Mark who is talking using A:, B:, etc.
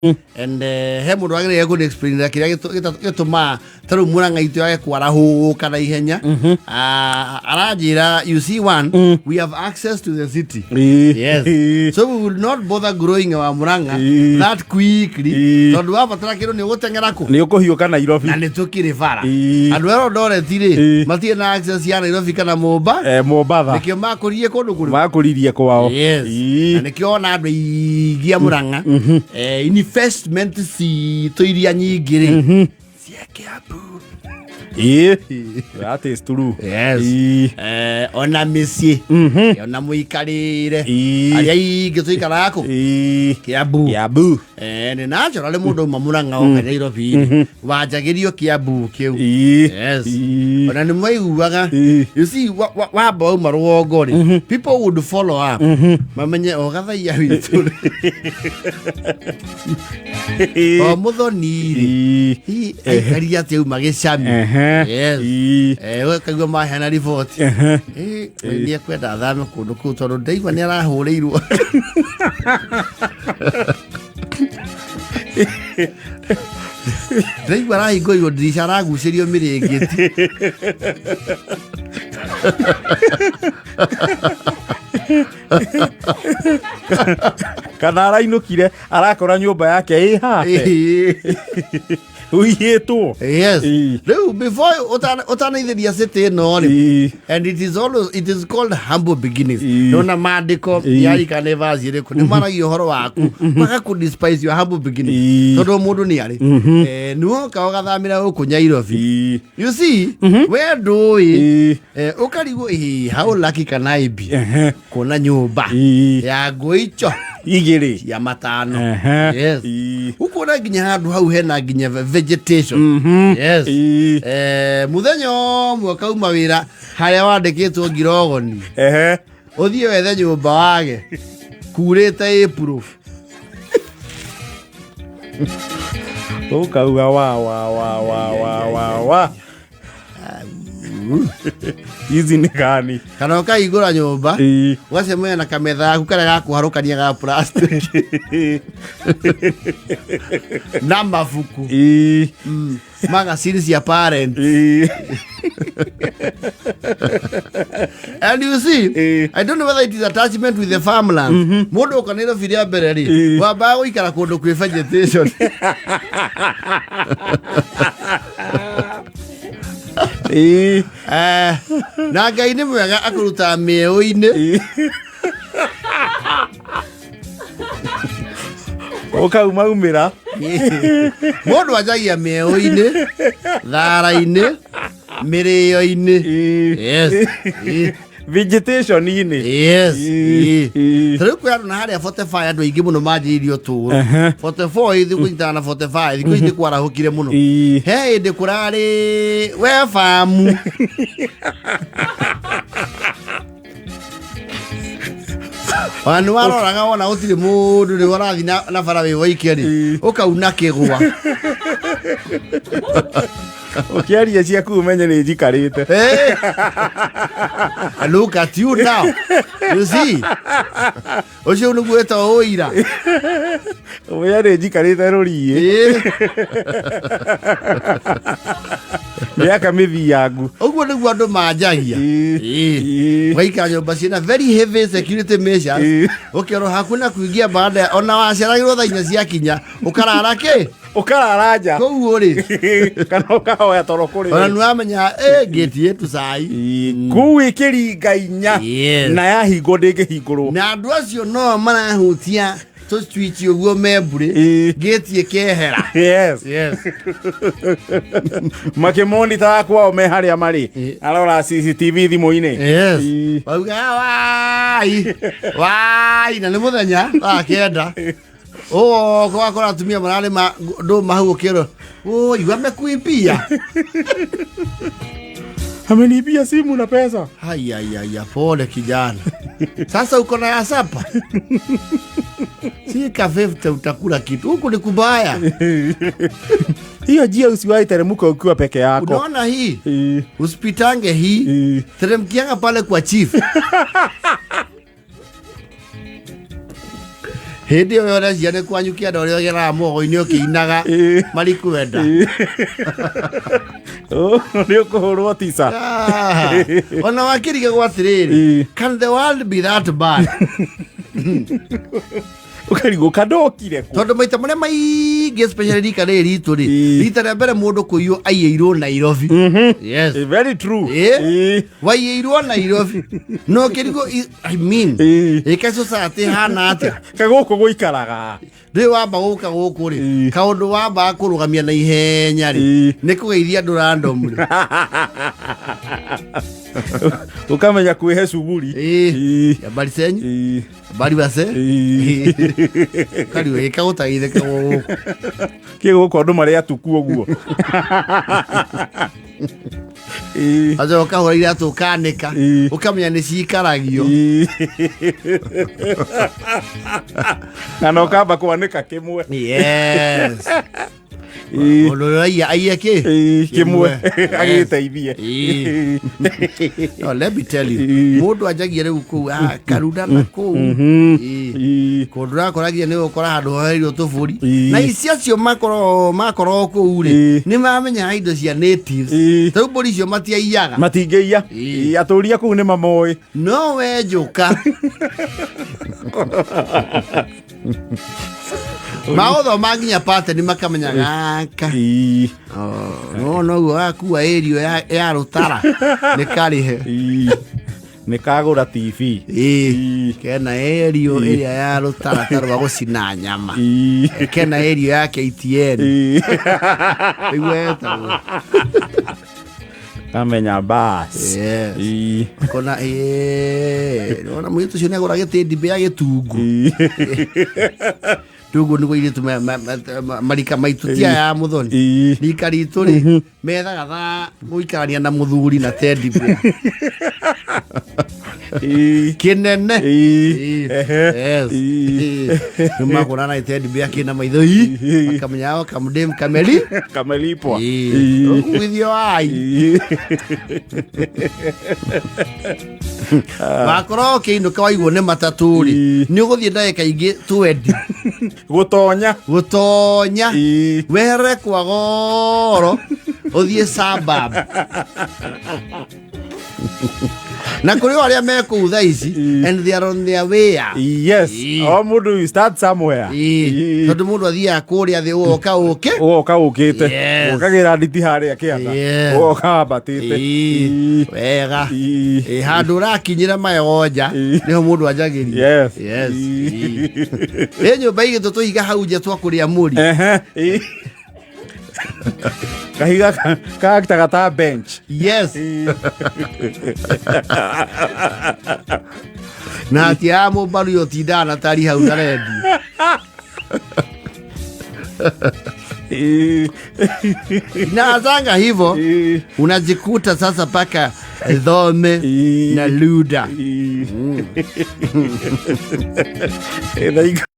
A: And he mundu wagĩrĩire kũ explain kĩrĩa gĩtũmaga ta rĩu Murang'a itũ yage kwarahũka na ihenya. Ah, aranjĩra, you see, one, we have access to the city. Yes, so we will not bother growing our Murang'a that quickly, tondũ wabatara kĩndũ nĩ ũgũteng'era kũ?
B: Nä å kå hiå ka Nairobi.
A: Na nĩ tũkĩrĩ bara. Andũ a Eldoret rĩ, matirĩ na access ya Nairobi kana Momba.
B: Mombatha.
A: Nĩkĩo makũririe kũndũ kũrĩ
B: makå kwao.
A: Yes. Na nĩkĩo ona andũ aingĩ a Murang'a, investment citũ iria nyingĩ rĩ, cia Kiambu.
B: That is true.
A: Yes. Ona mĩciĩ, ona mũikarĩre, arĩa aingĩ tũikaraga kũ? Kiambu.
B: Kiambu.
A: Nĩ naturally mũndũ auma Murang'a oka Nairobi rĩ, wanjagĩrio Kiambu kĩu. Yes. Ona nĩ mwaiguaga. You see, wamba wauma rũgongo rĩ, people would follow up mamenye o gathaia witũ rĩ, o mũthoni rĩ, hihi aikari atĩa auma gĩcami? Yes. Ũkaigua maheana riboti. Nĩ ekwenda athame kũndũ kũu tondũ ndaigua nĩ arahũrĩirwo. Ndaigua arahingũrirwo ndirica, aragucĩrio mĩrĩngĩti.
B: Kana arainũkire arakora nyũmba yake ĩ hate ũiyĩtwo.
A: Yes. Rĩu before ũtanaithĩria city ĩno rĩ, and it is always, it is called humble beginnings. Nona maandĩko yarika nĩ verse ĩrĩkũ nĩ maragia ũhoro waku maka despise your humble beginnings, tondũ mũndũ nĩ arĩ nĩwoka ũgathamĩra gũkũ Nairobi. You see, we ndũĩ, ũkarigwo, how lucky can I be kuona nyũmba ya ngũicho
B: igĩrĩ
A: cia matano. Yes. Ukuona nginya handũ hau hena nginya vegetation. Yes. Muthenya ũmwe ũkauma wĩra harĩa wandĩkĩtwo ngirogoni, ũthiĩ wethe nyũmba wage kurĩte April.
B: Ũkauga wa wa wa wa wa wa wa, hizi nĩ gani?
A: Kana ũkahingũra nyũmba, ũgacemania na kametha gaku karĩa gakũharũkania ga plastic na mabuku, magazine cia parent. And you see, I don't know whether it is attachment with the farmland. Mũndũ ũka Nairobi rĩa mbere rĩ, wambaga gũikara kũndũ kwĩ vegetation. Na Ngai nĩ mwega, akũrutaga mĩeũ-inĩ.
B: Ũkauma umĩra.
A: Mũndũ anjagia mĩeũ-inĩ, thara-inĩ, mĩrĩo-inĩ. Yes.
B: Vegetation-inĩ.
A: Yes. Ta rĩu kwĩ andũ na harĩa 45, andũ aingĩ mũno manjĩrĩirie ũtũũro 44, ithi kũnyitana na 45, thikũ ici nĩ kwarahũkire mũno. He hĩndĩ kũrarĩ we bamu. Ona nĩ waroraga wona gũtirĩ mũndũ, rĩu ũrathiĩ na bara wĩ waike rĩ, ũkauna kĩgwa.
B: Ũkĩaria ciaku ũmenye nĩ njikarĩte.
A: Hey! Look at you now. You see? Ũcio nĩguo wĩtagwo ũira.
B: Ũmenya nĩ njikarĩte rũriĩ mĩaka mĩthiangu.
A: Ũguo nĩguo andũ manjagia. Ũgaikara nyũmba ciĩna very heavy security measures. Ũkerwo hakuna kuingia baada ya ona waceragĩrwo thaa 4 ciakinya, ũkarara kĩ?
B: Ũkarara nja.
A: Kũu rĩ.
B: Kana ũkahoya toro kũrĩ.
A: Ona nĩwamenya ngĩti yetu cai.
B: Kũu ĩkĩringa 4. Na yahingwo ndĩngĩhingũrwo.
A: Na andũ acio no marahutia tũcwici ũguo memburĩ, ngĩti ĩkehera.
B: Yes. Makĩmonitaga kwao me harĩa marĩ, arora CCTV thimũ-inĩ.
A: Yes. Bauga wai wai, na nĩ mũthenya thaa 9 ũgoka wakora atumia mararĩma ndũma hau, ũkĩrwo oi wamekuibia.
B: Ameniibia simu na pesa.
A: Haya, pole kijana, sasa uko na ya sapa, shika 50 utakula kitu, huku ni kubaya.
B: Hiyo njia usiwahi teremka ukiwa peke yako.
A: Unaona hii, usipitange hii. Teremkianga pale kwa chief. Hĩndĩ ĩyo ũreciria nĩ kwanyu kĩanda ũrĩa ũgeraga mũgogo-inĩ ũkĩinaga marikwenda.
B: Nĩ ũkũhũrwo tica.
A: Ah, ona wakĩrigagwo atĩrĩrĩ, can the world be that bad?
B: Ũkarigwo kandokire kũ.
A: Tondũ maita marĩa maingĩ, especially rika rĩrĩ ritũ rĩ, rita rĩa mbere mũndũ kũiywo aiyĩirwo Nairobi. Yes.
B: Very true.
A: Waiyĩirwo Nairobi no kĩrigwo, I mean, ĩka society hana atĩa?
B: Kagũkũ gũikaraga.
A: Rĩ wamba gũka gũkũ rĩ, kaũndũ wambaga kũrũgamia na ihenya rĩ, nĩ kũgeithia andũ random rĩ.
B: Ũkamenya kwĩhe cuguri.
A: Habari zenyu? Habari wase. Kariwe ĩka gũtagithĩka gũkũ.
B: Kĩ gũkũ andũ marĩ atuku ũguo.
A: Aca ũkahũra iratũ ũkanĩka, ũkamenya nĩ ciikaragio.
B: Na no kamba kwanĩka kĩmwe.
A: Yes. Mũndũ ũrĩa ũraiya aiye kĩ?
B: Kĩmwe agĩteithie.
A: No, let me tell you, mũndũ anjagia rĩu kũu, karunda na kũu. Kũndũ ũrakoragia nĩ ũgũkora handũ hohereirwo tũbũri. Na ici acio makorwo kũu rĩ, nĩ mamenyaga indo cia natives. Tarĩu mbũri icio matiaiyaga.
B: Matingĩiya. Atũria kũu nĩ mamoĩ.
A: No we njũka maũthoma nginya pateni makamenya gaka. Oh, no noguo gakua ĩrio ya rũtara nĩ karĩhe.
B: Nĩ kagũra TV.
A: Kena ĩrio ĩrĩa ya rũtara rwa gũcina nyama. Kena ĩrio ya KTN. Nĩguo etagwo.
B: Kamenya bas.
A: Yes. Kona ona mũirĩtu ũcio nĩagũra gĩtĩndi mbĩa gĩtungu. Rĩu nĩguo airĩtu marika maitũ ti aya ya mũthoni. Rika ritũ rĩ methaga tha gũikarania na mũthuri na tendi bear. Kĩnene. Yes. Nĩ magũra na teddy bear kĩna maitho ii makamenya o kamdem kameli
B: Kamelipwa.
A: Ũkuithio ai. Wakorwo ũkĩinũka waiguo nĩ matatũ rĩ, nĩ ũgũthiĩ ndagĩka ingĩ 20
B: Gũtonya.
A: Gũtonya wehere kwa goro ũthiĩ suburb na kũrĩ o arĩa me kũu thaa ici and they are on their way out.
B: Yes. O mũndũ, you start somewhere.
A: Tondũ mũndũ athiaga kũrĩa thĩ ũgoka ũke.
B: Ũgoka ũkĩte. Ũkagĩra nditi harĩa kĩanda. Ũgoka wambatĩte.
A: Wega. Handũ ũrakinyĩra mayogonja nĩho mũndũ anjagĩria. Yes. Ĩ nyũmba igĩtwo tũhiga hau nja twa kũrĩa mũri.
B: Ehe. Kahiga kaaktaga ta bench.
A: Yes. Na hatia mũmbaru yo tindaga na tari hau na redio. Inaanzanga hivyo, unajikuta sasa paka dhome na luda.
B: Thaingũ.